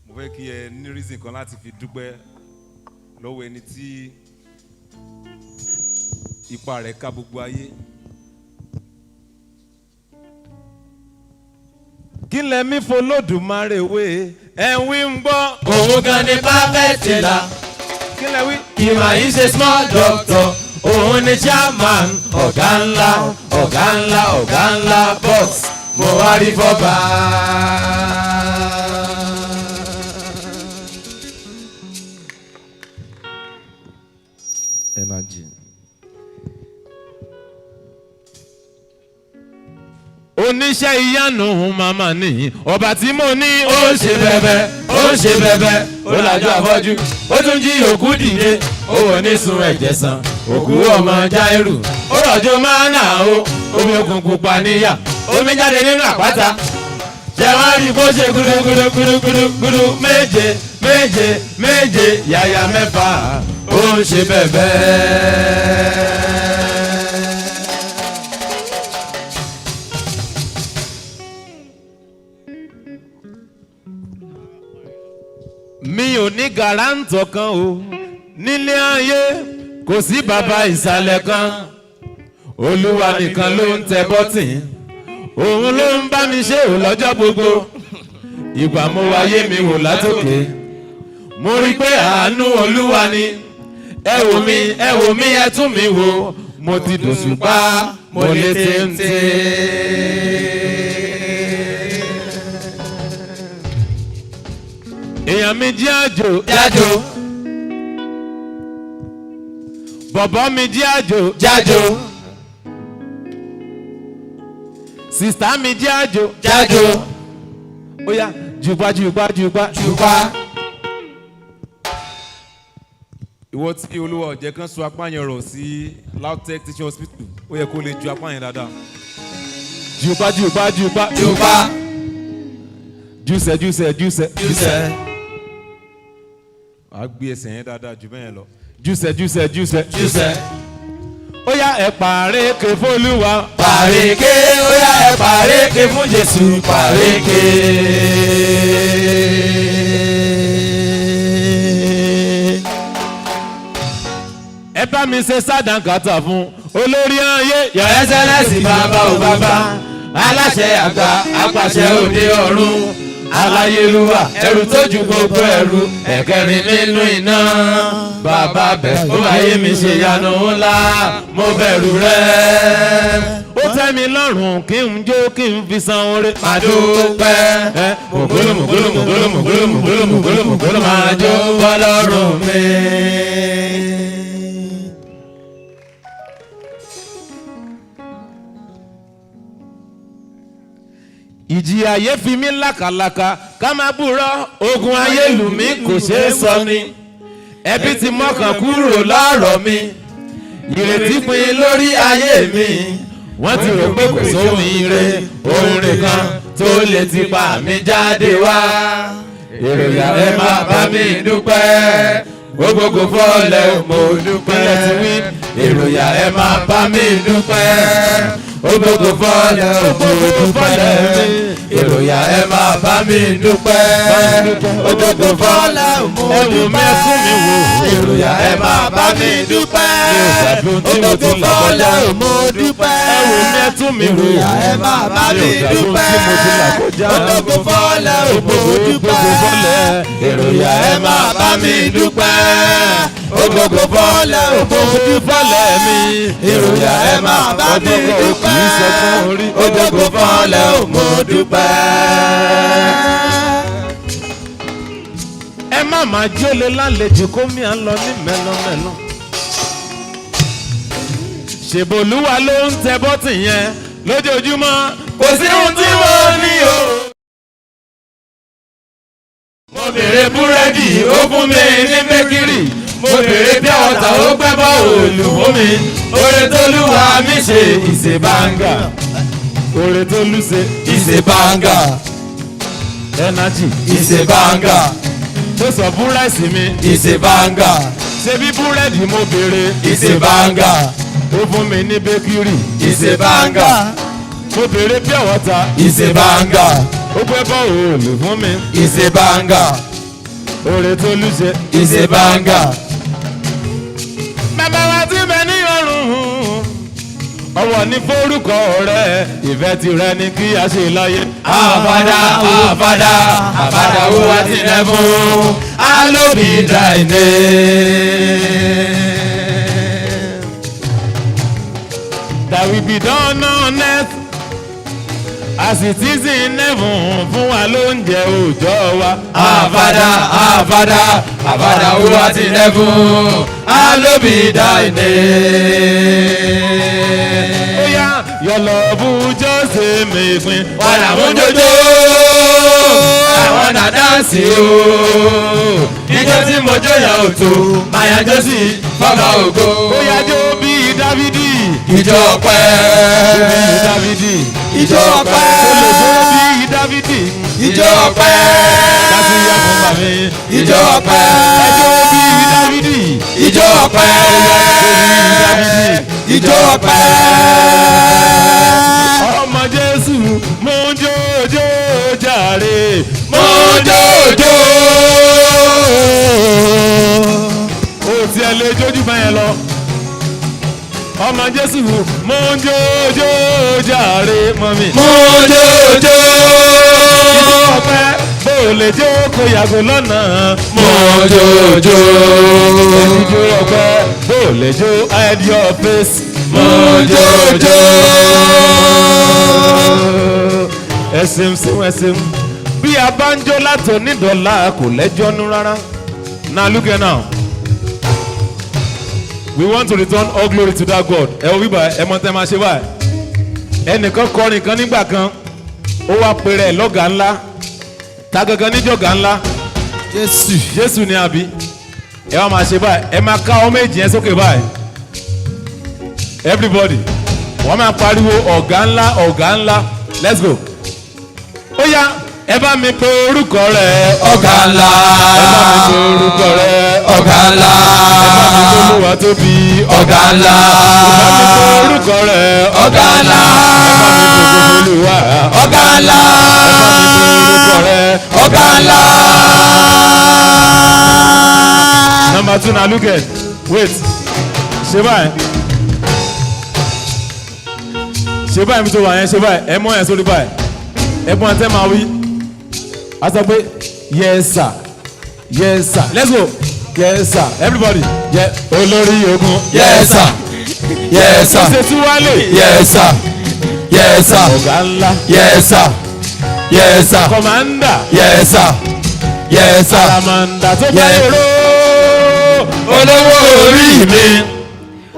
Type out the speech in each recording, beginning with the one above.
Mo fẹ́ kí ẹ ní reason kan láti fi dúpẹ́ lọ́wọ́ ẹni tí ipa rẹ̀ ká gbogbo ayé. Kí lẹ́mí fọlọ́dùmarè wé ẹ̀ ń wí ń gbọ́. Òun gan ni perfect la. Kí lẹ wí. Ìmọ̀ yìí ṣe small doctor. Òun ni chairman. Ọ̀gá ńlá, ọ̀gá ńlá, ọ̀gá ńlá boss. Mo wá rí fọ́ba. Energy. Oníṣẹ́ ìyanu màmá ni ọba tí mo ní. Ó ń ṣe bẹ̀bẹ̀, ó ń ṣe bẹ̀bẹ̀, ó làjọ àfọ́jú, ó tún jí òkú dìde, ó wọ̀ ní sun ẹ̀jẹ̀ sàn, òkú ọmọ Jáírù, ó rọ̀jò mánà o, omi òkun pupa níyà, omi jáde nínú àpáta. Ṣé wá rí bó ṣe gudugudugudugudu méje méje méje yàyà mẹ́fà, ó ń ṣe bẹ̀bẹ̀. Mi ò ní gàrántọ̀ kan o nílé ayé, kò sí bàbá ìsàlẹ̀ kan. Olúwa nìkan ló ń tẹ bọ́tìn, òun ló ń bá mi ṣe ò lọ́jọ́ gbogbo. Ìgbà mo wáyé mi wò látòkè, mo rí pé àánú Olúwa ni. Ẹ wò mí, ẹ wò mí, ẹ tún mi wò, mo ti dòṣùpá, mo lè téńté. Èèyàn mi jí àjò. Jájò. Bọ̀bọ̀ mi jí àjò. Jájò. Sìstá mi jí àjò. Jájò. Ó yá, jùpá jùpá jùpá. Jùpá. Ìwọ tí Olúwa ọ̀jẹ̀ kan sọ apá yẹn rọ̀ sí LAUTECH Teaching Hospital, ó yẹ kó lè ju apá yẹn dáadáa. Jùpá jùpá jùpá. Jùpá. Jùsẹ̀ jùsẹ̀ jùsẹ̀. Jùsẹ̀. Wàá gbé ẹsẹ̀ yẹn dáadáa jù bẹ́ẹ̀ lọ. Jùsẹ̀ jùsẹ̀ jùsẹ̀. Jùsẹ̀. Ó yá, ẹ pàrékè f'Olúwa. Pàrékè, ó yá, ẹ pàrékè fún Jésù, pàrékè. Ẹ bá mi ṣe sádàkàtà fún olórí ayé. Your Excellency, bàbá ò bàbá, aláṣẹ àgbà, apàṣẹ òde ọ̀run, aláyélúwà, ẹrù tó ju gbogbo ẹrù, ẹ̀kẹrin nínú iná. Bàbá bẹ̀ ó ayé mi ṣe yanu ńlá, mo bẹ̀rù rẹ̀. Ó tẹ́ mi lọ́rùn kí n jó, kí n fi san oore. Màá dúpẹ́. Mògóló mògóló mògóló mògóló mògóló mògóló mògóló Máa jó bọ́lọ́run mi. Ìjì ayé fi mí lákàlàkà, ká má búrọ́. Ogun ayé lù mí, kò ṣeé sọ ni. Ẹbí ti mọ́kàn kúrò lọ́rọ̀ mi, ìrètí pin lórí ayé mi. Wọ́n ti rò pé kò sóhun ire, ohun nìkan tó lè ti pa mí jáde wá. Èròyà, ẹ máa bá mi dúpẹ́, gbogbogbò fọ́lẹ̀, mo dúpẹ́. Ti wí. Èròyà, ẹ máa bá mi dúpẹ́, gbogbogbò fọ́lẹ̀, mo dúpẹ́. Èròyà, ẹ máa bá mi dúpẹ́, gbogbogbò fọ́lẹ̀, mo Ẹ wò mí, ẹ tún mi wò. Èròyà, ẹ máa bá mi dúpẹ́, Mi ò gbàgbé ohun tí mo ti là kọjá. mo dúpẹ́. Ẹ wò mí, ẹ tún mi wò. Èròyà, ẹ máa bá Mi mi ò gbàgbé ohun dúpẹ́, tí mo ti là kọjá. gbogbogbò fọ́lẹ̀, mo dúpẹ́. Gbogbo fọ́lẹ̀. Èròyà, ẹ máa bá mi dúpẹ́, gbogbogbò fọ́lẹ̀, mo dúpẹ́. Fọ́lẹ̀ mi. Èròyà, ẹ máa bá mi Ọjọ́ kan ò kì í sọkún orí. dúpẹ́, gbogbogbò fọ́lẹ̀, mo dúpẹ́. Ẹ má máa jólè lálejò kó mi à ń lọ ní mẹ́lọ́mẹ́lọ́. Ṣèbòlúwa ló ń tẹ bọ́tì yẹn lójoojúmọ́. Kò sí ohun tí mo ní o. Mo béèrè búrẹ́dì, ó fún mi ní bakery. Mo béèrè bí ọ̀tá, ó gbẹ́ bọ́ òòlù fún mi. Oore tólúwa mi ṣe ìṣèbángà. Oore tó lùsẹ̀. Ìṣèbángà. Energy. Ìṣèbángà. Tó sọ búrẹ́sì mi. Ìṣèbángà. Ṣé bí búrẹ́dì mo béèrè. Ìṣèbángà. Ó fún mi ní bakery. Ìṣèbángà. Mo béèrè pure water. Ìṣèbángà. Ó Ó gbẹ́ borehole fún mi. Is a banger. Oore tó lùṣe. Is a banger. Bàbá wa tí bẹ ní ọ̀run, ọwọ́ ní forúkọ rẹ̀, ìfẹ́ tirẹ̀ ní kí a ṣe láyé. Our Father, our Father, our Father who art in heaven, hallowed be thy name. Thy will be done on earth as it is in heaven. Fún wa lóúnjẹ òòjọ́ wa. Our Father, our Father, our Father who art in heaven, hallowed be thy name. Ó yá, your love just dey make me. Wàrà mú jojo, àwọn nà dance o. Ijó tí mo jó yẹn ò tó, màá jó sí fọ́gà ògo. Ó yá, jó bí Dávidi. Ìjọ ọpẹ́. Jó bí Dávidi. Ìjọ ọpẹ́. Ó lè jó bí Dávidi. Ìjọ ọpẹ́. Láti yá fún bàmí. Ìjọ ọpẹ́. Ẹjọ́ bí Dávidi. Ìjọ ọpẹ́. Ìjọ ọpẹ́. Ọmọ Jésù, mú jójó jàre. Mú jòjò. Ó tiẹ̀ lè jójú bẹ́yẹn lọ. Ọmọ Jésù, mú jójó jàre mọ́mí. Mú jòjò. Ìjọ ọpẹ́, bó o lè jó kó yàgò lọ́nà. Mú jòjò. Ìjọ ọpẹ́, bó o lè jó, hide your face. Mú jòjò. Ẹ ṣeun ṣeun, ẹ ṣeun. Bí a bá ń jó láti onídọ̀ọ́lá, kò lẹ́jọ́ nú rárá. Now look here now, we want to return all glory to that God. Ẹ wo bíbá, ẹ mọ tẹ́ máa ṣe báyìí. Ẹnìkan kọrin kan nígbà kan, ó wá pèrè ẹ̀ lọ́gàá ńlá. Ta gangan níjọ̀gá ńlá? Jésù. Jésù ni, àbí? Ẹ wá máa ṣe báyìí, ẹ máa ká ọmọ èjì yẹn sókè báyìí. Everybody, wọ́n máa pariwo ọ̀gá ńlá, ọ̀gá ńlá. Let's go. Ó yá, ẹ bá mi pe orúkọ rẹ̀. Ọ̀gá ńlá. Ẹ bá mi pe orúkọ rẹ̀. Ọ̀gá ńlá. Ẹ bá mi pe Olúwa tóbi. Ọ̀gá ńlá. Ẹ bá mi pe orúkọ rẹ̀. Ọ̀gá ńlá. Ẹ bá mi pe gbogbo Olúwa. Ọ̀gá ńlá. Ẹ bá mi pe orúkọ rẹ̀. Ọ̀gá ńlá. Number two, now look at, wait, ṣe báyìí, ṣe báyìí mi tó wà yẹn, ṣe báyìí. Ẹ mọ yẹn sórí báyìí. Ẹ mọ àtẹ máa wí, a sọ pé yes sir, yes sir. Let's go. Yes sir, everybody. Yẹ olórí ogun. Yes sir. Yes sir. Ṣe tí wálé. Yes sir. Yes sir. Ọ̀gá ńlá. Yes sir. Yes sir. Commander. Yes sir. Yes sir. Àràmàǹdà tó bá Yes. èrò. Olówó orí mi.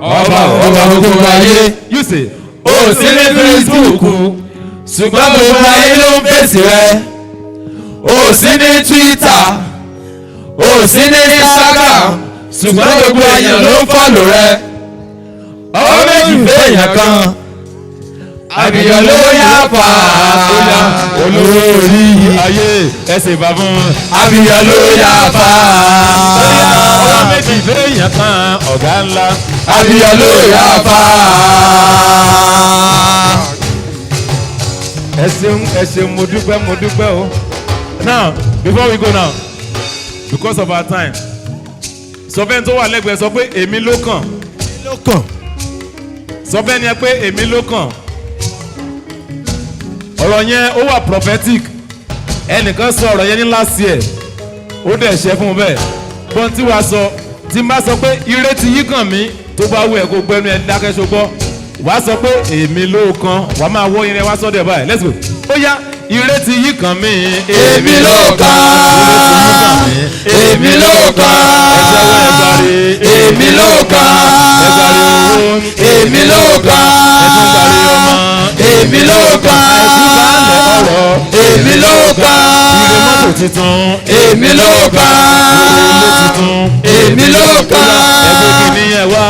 Ọba ọba gbogbo ayé. You say. O sí ní Facebook, ṣùgbọ́n gbogbo ayé ló ń fèsì rẹ. O sí ní Twitter, o sí ní Instagram, ṣùgbọ́n gbogbo èèyàn ló ń follow rẹ. Ọwọ́ méjì fẹ́yàn kan, àbíyàn ló yá fà á. Olówó orí ayé, ẹsẹ̀ bàbá. Àbíyàn ló yá fà á. Ọba méjì fẹ́yàn kan, ọ̀gá ńlá. Àbíyàn ló yá fà á. Ẹ ṣeun, ẹ ṣeun, mo dúpẹ́, mo dúpẹ́ o. Now, before we go now, because of our time, sọ fẹ́ni tó wà lẹ́gbẹ̀ẹ́, sọ pé èmi ló kàn. Ló kàn. Sọ fẹ́ni ẹ pé èmi ló kàn. Ọ̀rọ̀ yẹn ó wà prophetic. Ẹnìkan sọ ọ̀rọ̀ yẹn ní last year, ó dẹ̀ ṣe fún un bẹ́ẹ̀. Gbọ́n tí wàá sọ, tí n bá sọ pé ire ti yí kàn mí, tó bá wù ẹ́ kó gbẹnu ẹ dákẹ́ ṣogbọ́, wàá sọ pé èmi ló kàn. Wàá máa wọ́ irin wá sọ́dẹ̀ báyìí. Let's go. Ó yá, ire ti yí kàn mí. Èmi ló kàn. Èmi ló kàn. Èmi ló kàn. Èmi ló kàn. Èmi ló kàn. Èmi ló kàn. Ire mọ́tò tuntun. Èmi ló kàn. Ire ilé tuntun. Èmi ló kàn. Ẹgbẹ́ kìíní ẹ̀ wá.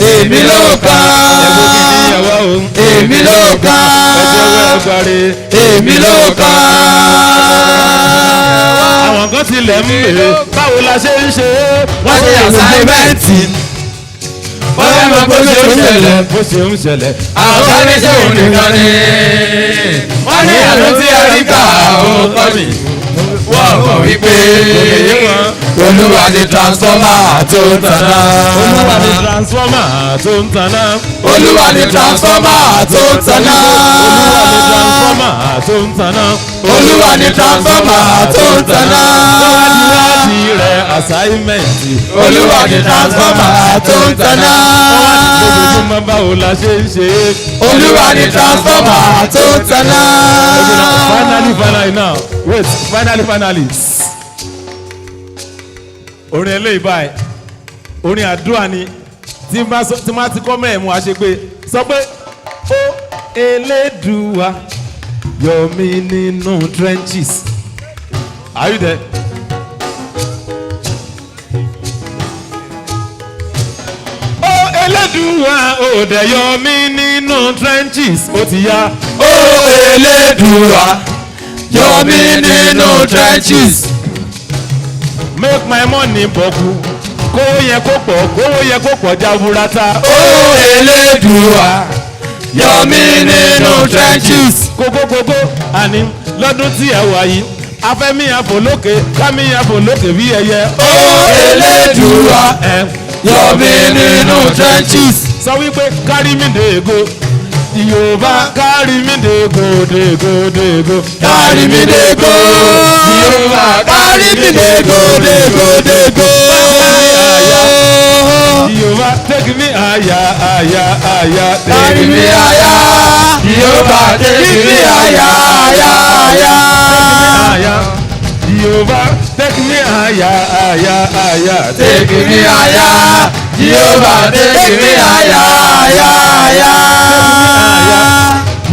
Èmi ló kàn. Ẹgbẹ́ kìíní ẹ̀ wá o. Èmi ló kàn. Ẹjẹ́ wẹ́ ẹgbàre. Èmi ló kàn. Àwọn kan tilẹ̀ ń bèrè báwo la ṣe ń ṣe é. Wọ́n ṣe assignment. Wọ́n fẹ́ mọ bó ṣe ń ṣẹlẹ̀. Bó ṣe ń ṣẹlẹ̀. Àwọn kan ní ṣé òun nìkan ni. Wọ́n ní àánú tí a rí gbà ó kọ́ mi. Wọ́n mọ̀ wípé Olúwa ni transformer tó ń taná. Olúwa ni transformer tó ń taná. Olúwa ni transformer tó ń taná. Olúwa ni transformer tó ń taná. Olúwa ni transformer tó ń taná. Wádìí rẹ̀ assignment. Olúwa ni transformer tó ń taná. Lójoojúmọ́ báwo la ṣe ń ṣe é. Olúwa ni transformer tó ń taná. Finally, finally now, wait, finally, finally. Orin eléyìí báyìí, orin àdúrà ni. Tí n bá sọ, tí n bá ti kọ́ mẹ́ẹ̀mú àṣegbè sọ pé ó Elédùà yọ mí nínú trenches. Are you there? Ó Elédùà ò dẹ̀ yọ mí nínú trenches, ó ti yá. Ó Elédùà yọ mí nínú trenches. Make my money bọ̀kú, kówó yẹ kó pọ̀, kówó yẹ kó pọ̀ jaburata. Ó Elédùà yọ mí nínú trenches. Kókókókó àní lọ́dún tí ẹ wà yìí, afẹ́mi àfò lókè, kámi àfò lókè bí ẹyẹ. Ó Elédùà ẹ yọ mí nínú trenches. Sọ wípé kárí mi dègo, Yorùbá, kárí mi dègo dègo dègo. Kárí mi dégò. Yorùbá, kárí mi dégò dégò dégò. Yorùbá, take me higher, higher, higher. Kárí mi àyà. Yorùbá, take me higher, higher, higher. Higher. Yorùbá, take me higher, higher, higher. Take me higher. Yorùbá, take me higher, higher, higher.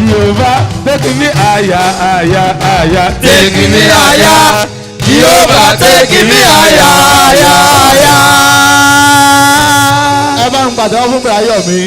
Yorùbá, take me higher, higher, higher. Take me higher. Yorùbá, take me higher, higher, higher. Ẹ bá ń pàtẹ́wọ́ fún Bùráyọ̀mí.